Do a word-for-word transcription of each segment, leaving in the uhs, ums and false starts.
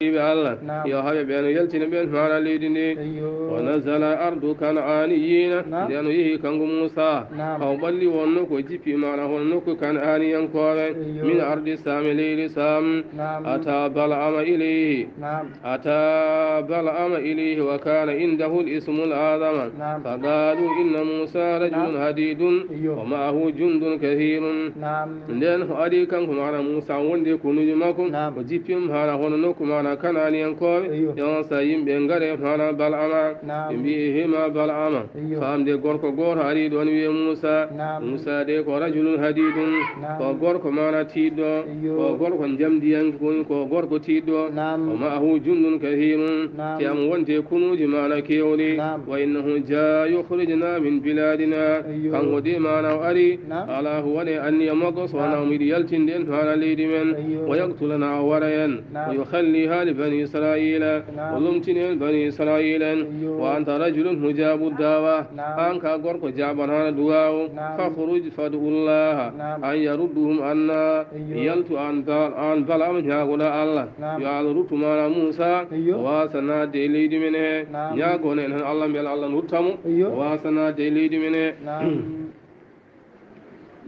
ɓe Allah. Naam. Yo haɓe ɓen yaltina ɓen maana leydi ndi. Ayyo. Wa nazala ardu kan'aniyina. Naam. Nden o yehi kanko Muusa. Naam. Haw ɓalli won nokku o jippi maana hono nokku Kan'aaniyankooɓe. Ayyo. Min ardi Saami, leydi Saam. Naam. Ata Bal'ama ilayhi. Naam. Ata Bal'ama ilayhi wa kana indahu al-ismu al-a'zama. Naam. Fa qalu inna Muusa rajulun Naam. hadidun Ayyo. wa ma'ahu jundun kathirun. Naam. Nden o ari kanko maana Muusa wonde konuuji makko. Naam. O jippi maana hono nokku maana Kan'aaniyankooɓe. Ayyo. Ɓe on sa yimɓe ngare maana Bal'ama. Naam. Ɓe mbi'i hima Bal'ama. Ayyo. Faamde gorko gooto ari ɗon wi'e Muusa. Naam. Muusa de ko rajulun hadidun. Naam. Ko gorko maana tiiɗɗo. Ayyo. Ko gorko njamdiyanke ko, ko gorko tiiɗɗo. Naam. Wa ma'ahu jundun kathirun. Naam. Te am wonde konuuji maana keewɗi. Naam. Wa innahu jaa yukhrijuna min biladina. Ayyo. Kanko de maana o ari. Naam. Ala huwa ne anniya makko so Naam. wona mo yiɗi yaltinde en maana leydi men. Ayyo. Wa yaqtulana o wara en. Naam. Wa yukhalliha li bani Israila. Naam. O lomtini en bani Israila en. Ayyo. Wa anta rajulun mujabu dawa. Naam. An ka gorko jaabanaano duwaawu. Naam. Fakhruj fad'ullaha Naam. an yarudduhum anna. Ayyo. Yaltu an Bal-, an Bal'am ñaagoɗa Allah. Naam. Yo Allah ruttu maana Muusa. Ayyo. O waasa naatde e leydi men he. Naam. Ñaagono en hen Allah mbela Allah no rutta mo. Ayyo. O waasa naatde e leydi men he. Naam.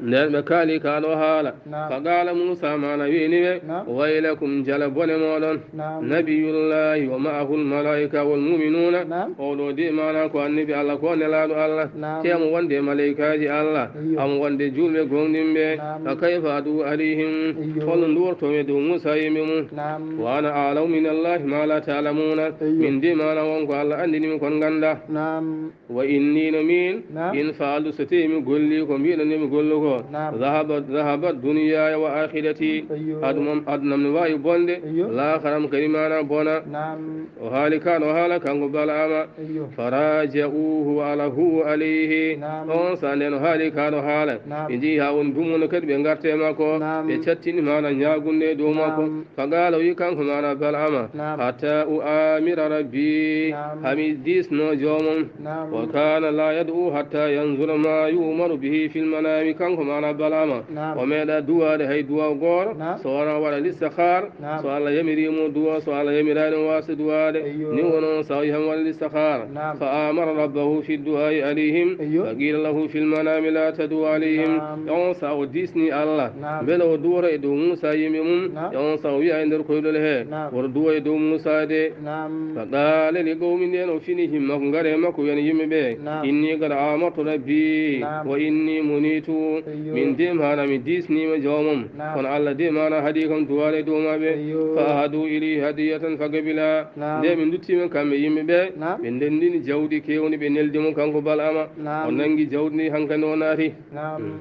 Nden ɓe kaali ka ɗo haala. Naam. Fa qaala Muusa maana wi'ni ɓe, Naam. waylakum jala bone mooɗon. Naam. Nabiyullahi wa ma'ahu al-malaika wal mu'minuna. Naam. Oɗo de maana ko annabi Allah ko nelaaɗo Allah. Naam. Te amo wonde malaikaaji Allah. Ayyo. Amo wonde julɓe gomɗinɓe. Naam. Fa kayfa adu alayhim. Ayyo. Holno nduwortomi dow Muusa yimɓe mum. Naam. Wa ana a'lamu min Allah ma la ta'lamuna. Ayyo. Min de maana won ko Allah andini mi kon ganda. Naam. Wa inni no min, Naam. in fa'altu so tawi mi golli ko mbiɗon mi gollu ko. Naam. Dhahaba, dhahaba dunyaya wa akhirati. Ayyo. Adunam, adunam no wawi bonde. Ayyo. Laakharam kadi maana bona. Naam. O haali ka ɗo haala kanko Bal'ama. Ayyo. Faraja'uhu wa alahu alayhi. Naam. On sa nden o haali ka ɗo haala. Naam. Ɓe jeehi ha woni dumunna kadi ɓe ngarte makko. Naam. Ɓe cattini maana ñaagunde dow makko. Naam. Fa qaala o wi kanko maana Bal'ama. Naam. Hatta u'amira rabbi. Naam. Hami disno joomum. Naam. Wa kana la yad'u hatta yanzura ma yu'maru bihi fil manami. Kanko maana Bal'ama. Naam. O meeɗa duwaade hay duwa gooro. Naam. So wona waɗa listikhar. Naam. So Allah yamiri mo duwa, so Allah yamiraani mo waasa duwaade. Ayyo. Ni wono sa o yahan waɗa listikhar. Naam. Fa amara rabbahu fi du'ai alayhim. Ayyo. Fa qila lahu fil manami la tad'u alayhim. Naam. On sa o disni Allah. Naam. Mbele o duwora e dow Muusa yimɓe mum. Naam. E on sa o wi'a e nder koyɗol he. Naam. Woto duwa e dow Muusa de. Naam. Fa qala li qawmi nden o fini himma ko ngare makko wi'ani yimɓe ɓe. Naam. Inni qad amartu rabbi. Naam. Wa inni munitu. Ayyo. Min de maana mi disnima joomum. Naam. Kono Allah de maana haɗi kam duwaade e dow maɓɓe. Ayyo. Fa ahadu ilayhi hadiyatan fa qabila. Naam. Nde min ndutti men kamɓe yimɓe ɓe. Naam. Ɓe ndendini jawdi kewndi ɓe neldi mo kanko Bal'ama. Naam. O nangi jawdi ndi hankadi o naati. Naam. Hmm.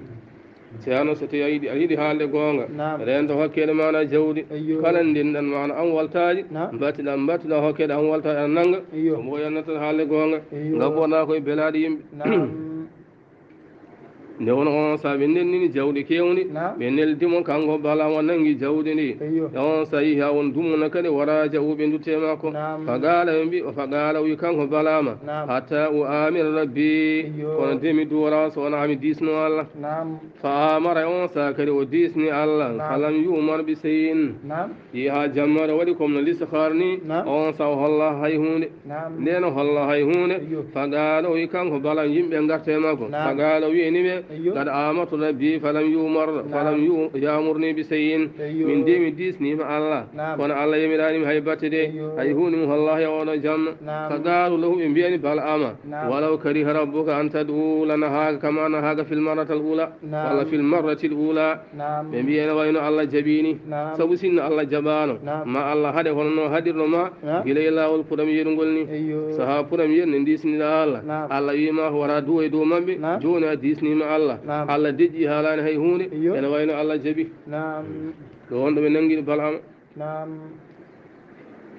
Ceerno, so tawi a yiɗi, a yiɗi haalde goonga, Naam. reento hokkeede maana jawdi. Ayyo. Kala ndinɗan maana an waltaaji, Naam. mbattiɗa, mbattiɗa hokkeede an waltaaji, aɗa nannga, Ayyo. ko mbo yannata haalde goonga. Ayyo. Ngabbonaa koye belaaɗe yimɓe. Naam. Nde won on sa ɓe ndennini jawdi kewndi, Naam. ɓe neldi mo kanko Bal'ama o nangi jawdi ndi. Ayyo. E on sa yihi ha won dumuna kadi wara ja'u ɓe ndutte makko. Naam. Fa qaala ɓe mbi, fa qaala o wi kanko Bal'ama, Naam. hatta u'amira rabbi. Ayyo. Kono de mi duwora so wona mi disno Allah. Naam. Fa amara on sa kadi o disni Allah. Naam. Falam yu'mar bi shay'in. Naam. Yehi ha jamma ɗo waɗi comme no listikhar ni. Naam. On sa o holla hay hunde. Naam. Nde no holla hay hunde. Ayyo. Fa qaala o wi kanko Bal'am yimɓe ngarte makko. Naam. Fa qaala o wi'ani ɓe. Ayyo. Qad amartu rabbi falam yu'mar. Naam. Falam yu-, ya'murni bi shay'in. Ayyo. Min de mi disnima Allah. Naam. Kono Allah yamiraani mi hay batte de. Ayyo. Hay hunde mi holla hay oɗo jamma. Naam. Fa qaalu lahu ɓe mbiyani Bal'ama. Naam. Walaw kariha rabbuka an tad'u lana haka kama nahaka fil marratil ula. Naam. Walla fil marratil ula. Naam. Ɓe mbiyi ene wayno Allah jaɓiini. Naam. Sabu sinno Allah jaɓaano, Naam. ma Allah haɗe hono no haɗirno ma Naam. gila e laawol premier ngol ni. Eyyo. Sahaa premier ne ndisniɗa Allah. Naam. Allah wiima ko wara duwo e dow maɓɓe. Naam. Jooni a disniima Allah. Naam. Allah deƴƴi haalaani hay huunde. Eyyo. Ene wayno Allah jaɓi. Naam. Ɗo wonɗo ɓe nanngi Bal'ama. Naam.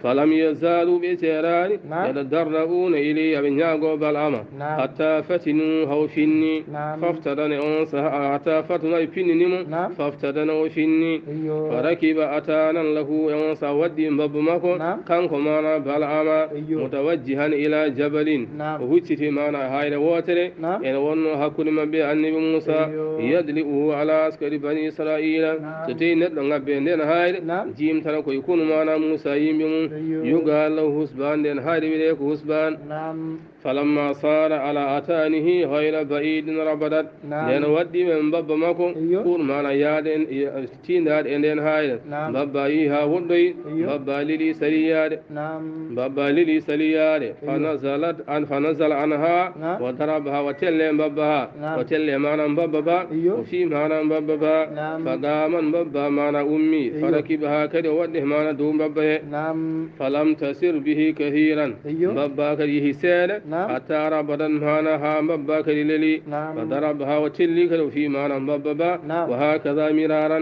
فلم يزالوا ɓe ceeraani يتضرعون إليه aɓe ñaagoo Bal'ama حتى فتنوا haw finni فافتتن e on saha hatta fatanu ɓe pinnini mo فافتتن o finni فركب أتانا له e on saha waddi mbabba makko kanko maana Bal'ama متوجها إلى جبل o hucciti maana hayre wootere ene wonno hakkunde maɓɓe annabi Muusa يدلئه على عسكر بني إسرائيل so tawi neɗɗo ŋabbe nden hayre jiimtana koye konu maana Muusa yimɓe mum يقال له حسبان nden hayre wiyetee ko Husbaan فلما صار على أتانه غير بعيد ربضت nden waddi ɓe mbabba makko pour maana yaade tiindaade e nden hayre mbabba yi ha woɗɗoyi mbabba lili saliyaade mbabba lili saliyaade فنزلت عن فنزل عنها وضربها o telle mbabba ha o telle maana mbabba ba o fi maana mbabba ba فقامت mbabba maana ummi فركبها kadi o waɗɗi maana dow mbabba he فلم تسر به كثيرا mbabba kadi yehi seeɗa حتى ربضت maana ha mbabba kadi leli فضربها o telli kadi o fi maana mbabba ba وهكذا مرارا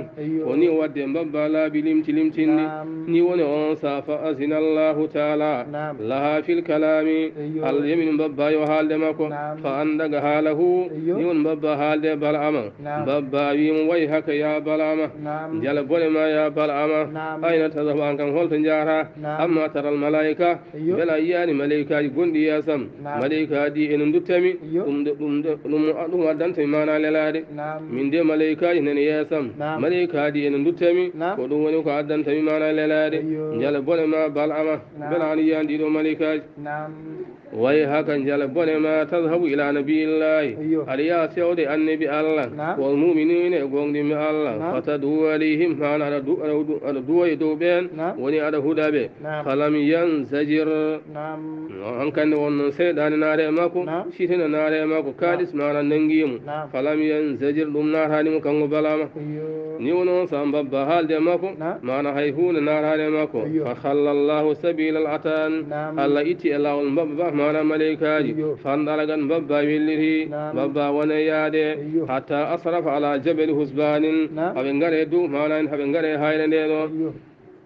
o ni o wadde mbabba laabi limti limtinni ni woni on saha فأذن الله تعالى لها في الكلام Allah yamini mbabba yo haalde makko فأنطقها له ni woni mbabba haalde Bal'ama mbabba wi mo ويحك يا بلعم njala bone ma ya Bal'ama أين تذهب an kam holto njahata أما ترى الملائكة mbela a yiyaani maleykaaji gonɗi yeesam maleykaaji ene nduttami ɗum ɗum ɗum addantami maana lelaade min de maleykaaji nani yeesam maleykaaji ene nduttami ko ɗum woni ko addantami maana lelaade njala bone ma Bal'ama mbela an yiyaani ɗiɗo maleykaaji ويحك njala bone ma تذهب إلى نبي الله aɗa yaha fewde annabi Allah والمؤمنين e gonɗinɓe Allah فتدعو عليهم maana aɗa duwa e dow ɓeen woni aɗa huɗa ɓe فلم ينزجر on hankande won noon seyɗaane naare e makko fitina naare e makko kaalis maana nanngi mo فلم ينزجر ɗum naataani mo kanko Bal'ama ni woni on saha mbabba haalde e makko maana hay huunde naataani e makko فخلى الله سبيل الأتان Allah itti e laawol mbabba ba maana maleykaaji fanɗalagal mbabba welliti mbabba wone yaade حتى أشرف على جبل حسبان haɓe ngare dow maana en haɓe ngare hayre nde ɗo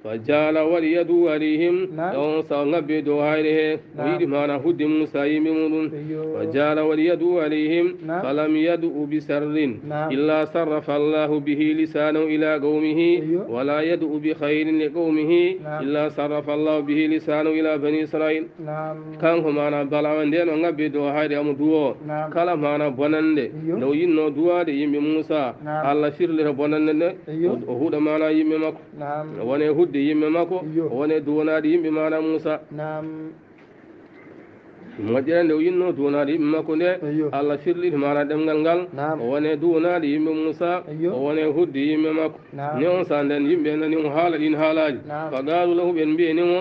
فجعل ولي يدعو عليهم e on saha o ngabbi dow hayre he o yiɗi maana hudde Muusa yimɓe muɗum فجعل ولي يدعو عليهم فلم يدع بشر إلا صرف الله به لسانه إلى قومه ولا يدع بخير لقومه إلا صرف الله به لسانه إلى بني إسرائيل kanko maana Bal'ama nden o ngabbi dow hayre omo duwo kala maana bonannde nde o yinno duwaade yimɓe Muusa Allah firlita bonannde nde o huɗa maana yimɓe makko o wone hudde yimɓe makko o wone duwanaade yimɓe maana Muusa moƴƴere nde o yinno duwanaade yimɓe makko nde Allah firliti maana ɗemngal ngal o wone duwanaade yimɓe Muusa o wone hudde yimɓe makko ne on saha nden yimɓe nani o haala ɗin haalaaji فقالوا له ɓen mbiyani mo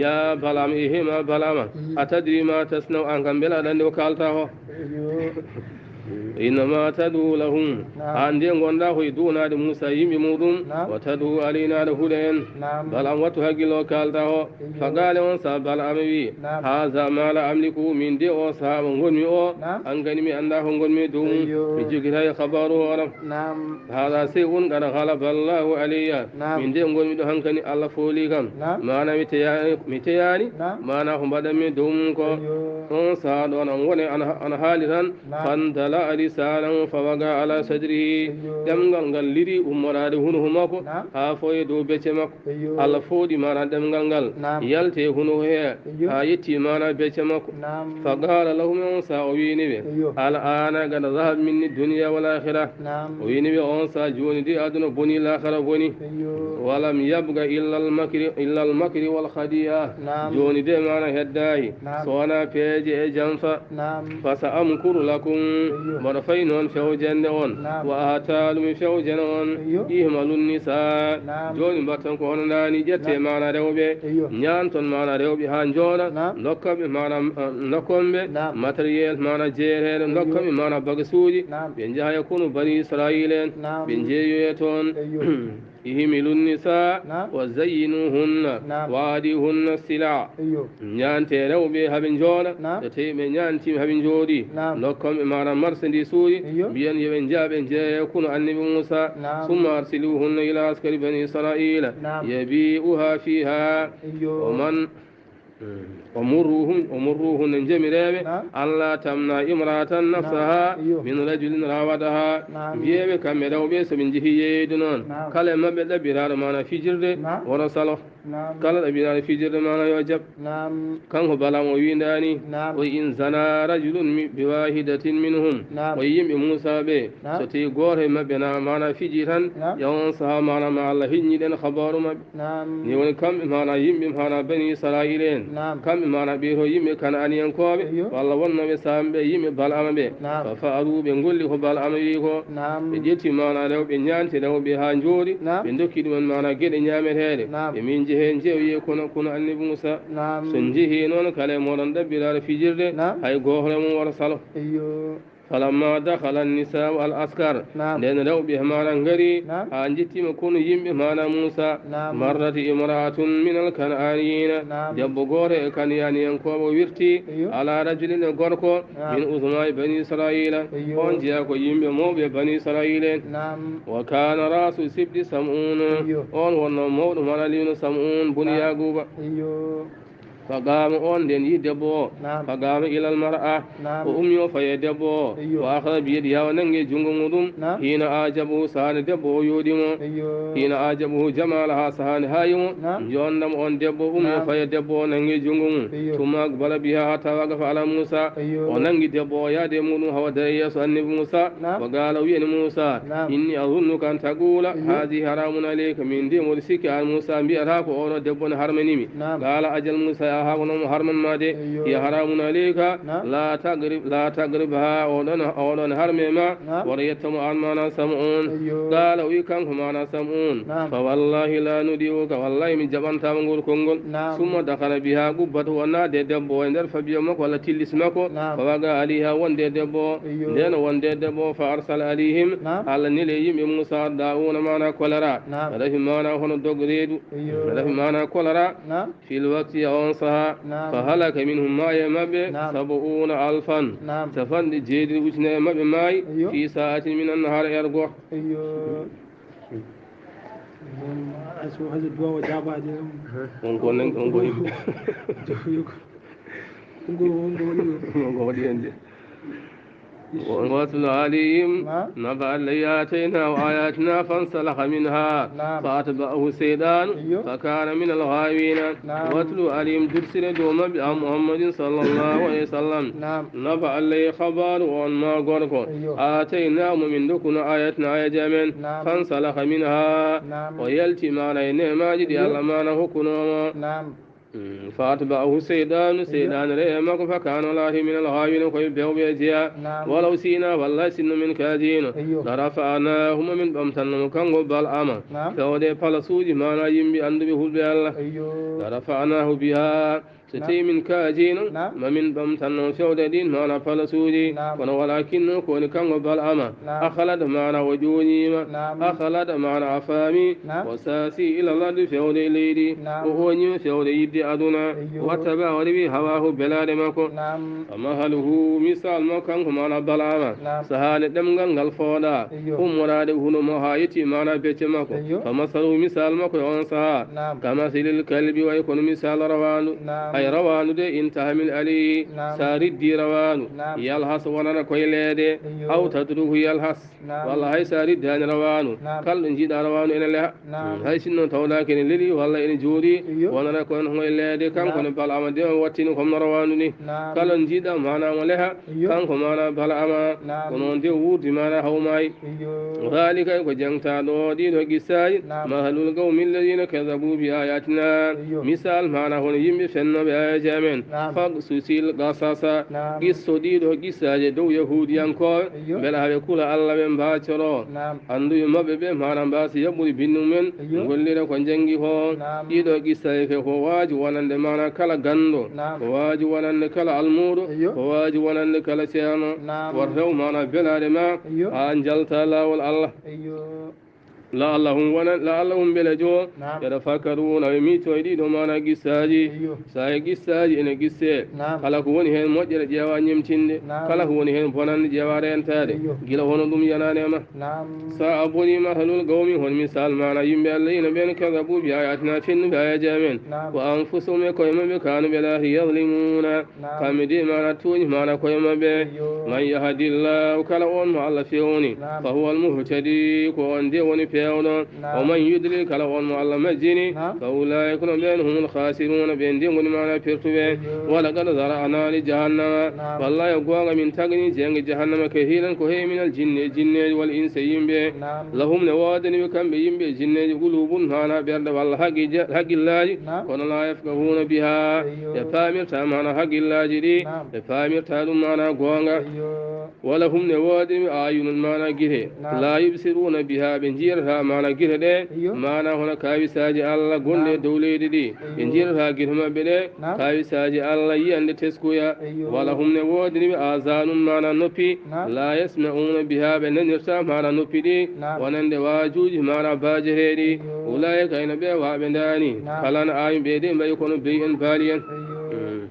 يا بلعم e he ma Bal'ama أتدري ما تصنع an kam mbela aɗa anndi ko kaalta ko إنما تدعو لهم an de ngonɗa koye duwanaade Muusa yimɓe muɗum وتدعو علينا aɗa huɗa en Bal'am wattu hakkille ko kaalta ko فقال on saha Bal'ama wi هذا ما لا أملك min de o saha mo ngonmi o an kadi mi annda ko ngonmi dow mum mi jogitay kabaru hoore هذا شيء قد غلب الله علي min de ngonmi ɗo hankani Allah fooli kam maana mi teyaani mi teyaani maana ko mbaɗanmi dow mum ko on saha ɗon an woni ana haali tan فانطلق لسانه فوقع على صدره ɗemngal ngal liri ummoraade hunuko makko haa fawi dow becce makko Allah fooɗi maana ɗemngal ngal yalti e hunuko he haa yetti maana becce makko فقال لهم on saha o wini ɓe الآن قد ذهبت مني الدنيا والآخرة o wini ɓe on saha jooni de aduna boni laakara boni ولم يبق إلا المكر إلا المكر والخديعة jooni de maana heddaaki so wonaa peeje e janfa فسأمكر لكم mboɗo fay noon fewjande on وأحتال mi fewjana on اعملوا النساء jooni mbaɗton ko hono naani ƴettee maana rewɓe ñaanton maana rewɓe haa njooɗa ndokkanɓe maana ndokkonɓe matériel maana jeereeɗo ndokkanɓe maana bagasuuji ɓe njaha e konu bani Israayiila en ɓe njeeyoya toon احملوا النساء نعم. وزينوهن نعم. وآتوهن السلع. Iyo. Ñaante rewɓe haɓe njooɗa, Naam. so tawi ɓe ñaantiima haɓe njooɗi, Naam. ndokkon ɓe maanaam marchandise uji, Iyo. mbiyen yo ɓe njah ɓe njeeya kono Annabi Muusa. Naam. ثم أرسلوهن إلى عسكر بني إسرائيل Naam. يبيعوها فيها Iyo. ومن ومروهن ومروهن njamireeɓe Naam. ألا تمنع امرأة نفسها Naam. Iyo. من رجل راودها Naam. mbiyeeɓe kamɓe rewɓe so ɓe njehii yeeyde noon Naam. kala e maɓɓe ɗaɓɓiraaɗo maanaam fijirde Naam. woro salo Naam. kala ɗaɓɓiraaɗo fijirde maanaam yo jaɓ Naam. kanko Balaam o wiindaani Naam. وإن زنى رجل بواحدة منهم Naam. o yimɓe Muusa ɓe Naam. so tawi gooto e maɓɓe na maanaam fiji tan Naam. e on sahaa maanaam ma Allah hiññi ɗen habaaru maɓɓe Naam. Ni woni kamɓe maana yimɓe maana bani Israa'iila en. Naam. Kamɓe maana ɓee to yimɓe Kana'aaniyankooɓe Iyo. walla wonnooɓe Saam ɓe yimɓe Bal'ama ɓe. Naam. Fa fa'alu ɓe ngolli ko Bal'ama wi'i ko. Naam. Ɓe ƴetti maana rewɓe ñaanti rewɓe haa njooɗi. Naam. Ɓe ndokki ɗumen maana geɗe ñaameteeɗe. Naam. Ɓe min njehee njeeyoyee kono kono Annabi Muusa. Naam. So njehii noon kala e mooɗon ɗaɓɓiraare fijirde Naam. hay gooto e mum wota salo. Iyo. فلما دخل النساء العسكر Naam. Nden rewɓe maana ngari Naam. haa njettiima kono yimɓe maana Muusa Naam. مرت امرأة من الكنعانيين Naam. Debbo gooto e Kana'aaniyankooɓe wirti Iyo. على رجل e gorko Naam. من عظماء بني إسرائيل Iyo. On jeyaa ko yimɓe mawɓe bani Israa'iila en Naam. وكان رأس السبط سمعون Iyo. On wonno mawɗo maana liino Sam'uun bun Naam. Yaaguuba Iyo. Faqaama on nden yi debbo o. Naam. Faqaama ilal mar'a. Naam. O ummi o faye debbo o. Iyo. Wa akhadha bi yadiha o nangi junngo muɗum. Naam. Hiina ajabahu sahaani debbo o yooɗi mo. Iyo. Hiina ajabahu jamaalaha sahaani haayi mo. Naam. Njoondam on debbo o ummi o Naam. faye debbo o nangi junngo mum. Iyo. Summa aqbala biha hatta waqafa ala Muusa. Iyo. O nangi debbo o yaade muɗum hawa dare yeeso annabi Muusa. Naam. Wa qaala o wi'ani Muusa. Naam. Inni azunnuka an taqula Iyo. Haadihi haraamun alayka. Min de mboɗo sikki an Muusa mbiyata ko oɗo debbo ne harmani mi. Naam. Qaala ajal Muusa ya haa kono mo harman ma de. Iyo. Hiya haraamun alayka. Naam. La taqrib la taqrib ha oɗon oɗon harme ma. Naam. Wara yetta mo an maana Sam'uun. Iyo. Qaala o wi kanko maana Sam'uun. Naam. Fa wallahi la nudi'uka wallahi mi jaɓantama ngol konngol. Naam. Summa dakhala biha qubbatahu o naade debbo o e nder fabiyo makko walla tillis makko. Naam. Fa waqa alayha wonde debbo o. Iyo. Nden wonde debbo o fa arsala alayhim. Naam. Allah neli e yimɓe Muusa da'uuna maana kolera. Naam. Rafi maana hono dog reedu. Iyo. Rafi maana kolera. Naam. Fil waqti e on saha. Naam. Fa halaka minhum maayi e maɓɓe. Naam. Sab'uuna alfan. Naam. Capanɗe jeeɗiɗi ujunere e maɓɓe maayi. Iyo. Fi sa'atin min annahaar er goo. Iyo. Aso haso duwa o jaabaade. On ko nan on ko yimɓe. On ko on ko waɗi on. On ko waɗi heen de. واتل عليهم نعم. نبأ الذي آتيناه آياتنا فانسلخ منها نعم. فأتبعه الشيطان أيوه. فكان من الغاوين. نعم. واتل عليهم dursir e dow maɓɓe an Muhammadin sallallahu alayhi wa sallam. نعم. نبأ الذي khabaaru on ma gorko. أيوه. آتيناه mo min dokkuno آياتنا aayeeje amen. نعم. فانسلخ منها نعم. O yalti maana e neemaaji ɗi أيوه. Allah maana hokkunoo mo. نعم. Mm, فأتبعه الشيطان أيوه. Seyɗaane rewi e makko فكان o laati من الغاوين ko e bewɓe e jeya. نعم. ولو شئنا wallahi sinno min kaajino. أيوه. لرفعناه mo min ɓamtanno mo kanko Bal'ama. نعم. Fewde palasuuji maana yimɓe annduɓe hulɓe Allah. أيوه. لرفعناه بها. So نعم. Tawi min kaajino نعم. Ma min ɓamtanno fewde ɗin maana palasuuji. نعم. Kono walakinno ko woni kanko Bal'ama. نعم. أخلد maana o ƴooñiima. نعم. أخلد maana a faami. نعم. O saasi إلى الأرض fewde e leydi. نعم. O ooñiima fewde yiɗde aduna. أيوه. واتبع o rewi هواه belaɗe makko. نعم. فمثله misaal makko kanko maana Bal'ama. نعم. Sahaa nde ɗemngal ngal fooɗaa. أيوه. Ummoraade huno mo haa yetti maana becce makko. أيوه. فمثله misaal makko e on sahaa. نعم. كمثل الكلب way kono misaal rawaandu. نعم. Hay rawaandu de إن تحمل عليه نعم. So a riddii rawaandu. نعم. يلهث wonana koye leeɗe. أيوه. أو تتركه يلهث. Naam. Walla hay so a riddaani rawaandu, Naam. Kala ɗo njiiɗaa rawaandu ene leha. Naam. Hay sinno tawdaaki ene leli walla ene jooɗi, Iyo. Wonata ko ene hoy leede, kanko Naam. Ne Bal'ama de o wattini ko no rawaandu ni. Naam. Kala ɗo njiiɗaa maanaa mo leha, Iyo. Kanko maanaa Bal'ama, Naam. Ko noon de wuurdi maanaa hawmaayi. Iyo. Daalika ko jangtaaɗo o ɗiɗo qissaaji, Naam. Masalul qawmi alladina kadabu bi ayatina. Iyo. Misal maanaa hono yimɓe fennooɓe aayeeje amen. Naam. Faqsusil qasasa. Naam. Qisso ɗiɗo qissaaji dow yahuudiyankooɓe. Iyo. Mbela haɓe kula Allah ɓe mbaacoro. Naam. Annduɓe maɓɓe ɓe maana mbaasi yaɓɓude binndi mumen, Iyo. Ngollira ko njanngi ko. Naam. Ɗiɗo qissaaji ke ko waaju wonande maana kala ganndo. Naam. Ko waaju wonande kala almuudo. Iyo. Ko waaju wonande kala ceerno. Naam. Wor hew maana belaade ma. Iyo. Haa njalta laawol Allah. Iyo. La'allahum wona, la'allahum mbele jo, نعم. Yatafakkaruna, ɓe miijtoyɗi ɗo maana qissaaji. Iyo. Saye qissaaji ene qissee. نعم. Kala ko woni heen moƴƴere ƴeewa ñemtinde. نعم. Kala ko woni heen bonannde ƴeewa reentaade. Iyo. Gila hono ɗum yanaani e ma. نعم. Sa'a boni masalul qawmi, hol misal maana yimɓe Alla ina ɓeen, kadabu bi ayatina, fennuɓe ayaji amen. نعم. Wa anfusahum, e koye maɓɓe, kanu ɓe laati, yazlimuna. نعم. Kamɓe de maana tooñi maana koye maɓɓe. Iyo. Man yahdillahu, kala on mo Alla fewni, نعم. Fa huwa almuhtadi, ko on de woni peewɗo. نعم. Wa man yudlil, kala on mo Alla majjini, نعم. Fa ulaika, kono ɓeen, humul khasiruna, ɓeen de ngoni maana pertuɓe. Iyo. Wa laqad zara'na li jahannama, نعم. Wallahi, goonga min tagni jeynge jahannama, kathiran, ko heewi, minal jinni, e jinneeji, wal insi, e yimɓe. نعم. Lahum, ne woodani ɓe kamɓe yimɓe e jinneeji, qulubun, maana ɓerɗe walla haqqi-, haqqillaaji, نعم. Kono la yafqahuna biha, Iyo. Ɓe paamirta maana haqqillaaji ɗi, نعم. Ɓe paamirta ɗum maana goonga. Iyo. Wa lahum, ne woodani ɓe, ayunun, maana gite, نعم. La yubsiruna biha, ɓe njiyata maana gite ɗe, Iyo. Maana hono kaawisaaji Alla gonɗe, نعم. Dow leydi ɗi, ɓe Iyo. Njiyata gite maɓɓe ɗe, نعم. Kaawisaaji Alla yiyande teskuya. Iyo. Wa lahum, ne woodani ɓe, azanun, maana noppi, نعم. La yasma'una biha, ɓe nanirta maana noppi ɗi, نعم. Wonande waajuuji maana baajeteeɗi. Iyo. Ulaika, ina ɓe wa ɓe ndaani. نعم. Kala na aami ɓe de mbayi kono beyi en, baali en. Iyo. Mm.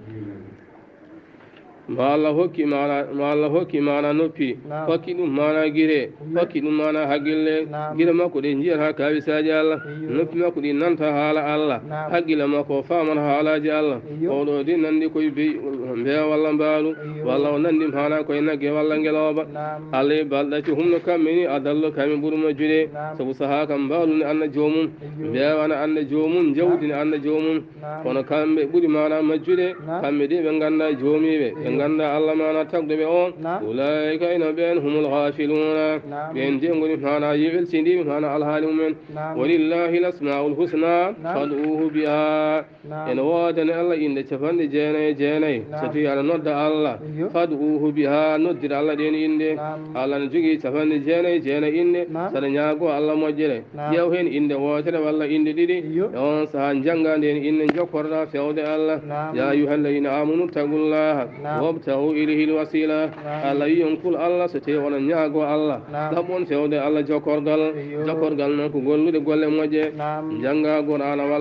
Mo Alla hokki maana, mo Alla hokki maana noppi, نعم. Hokki ɗum maana gite, Iyo. Hokki ɗum maana haqqille. نعم. Gite makko ɗe njiyata kaawisaaji Alla, Iyo. Noppi makko ɗi nanta haala Alla, نعم. Haqqille makko faamata haalaaji Alla. Iyo. Oɗo de nandi koye beyi, mbeewa walla mbaalu, Iyo. Walla o nandi maana koye nagge walla ngelooba. نعم. Alla e balɗa ci humno kamɓe ni, adallu, kamɓe ɓuri majjude. نعم. Sabu sahaa kam mbaalu ne annda joomum, Iyo. Mbeewa ne annda joomum, njawdi ne annda joomum. نعم. Kono kamɓe ɓuri maana majjude, نعم. Kamɓe de ɓe ngannda joomiiɓe, ɓe Iyo. Ngannda Alla maana tagɗo ɓe on. نعم. Ulaika, ina ɓeen, humul ghafiluna, نعم. Ɓeen de ngoni maana yeweltindiiɓe maana alhaali mumen. نعم. Walillahi al-asma'ul husna, نعم. Fad'uhu biha. نعم. Ene woodani Alla inɗe capanɗe jeenayi e jeenayi. نعم. So tawii aɗa nodda Alla, Iyo. Fad'uhu biha, noddira Alla ɗeen inɗe. نعم. Alla ne jogii capanɗe jeenayi e jeenayi inɗe. نعم. So aɗa ñaagoo Alla moƴƴere, نعم. Ƴeew heen innde wootere walla inɗe ɗiɗi. Iyo. E oon sahaa, njanngaa ndeen innde, njokkorɗaa feewde Alla. نعم. يا أيها الذين آمنوا اتقوا الله نعم. وابتغوا إليه الوسيلة. نعم. Alla wiyi on kul Alla, so tawii oɗon ñaagoo Alla, نعم. Ɗaɓɓon feewde Alla jokkorgal. Iyo. Jokkorgal noon ko gollude golle moƴƴe, نعم. Njanngaa Qur'aana walla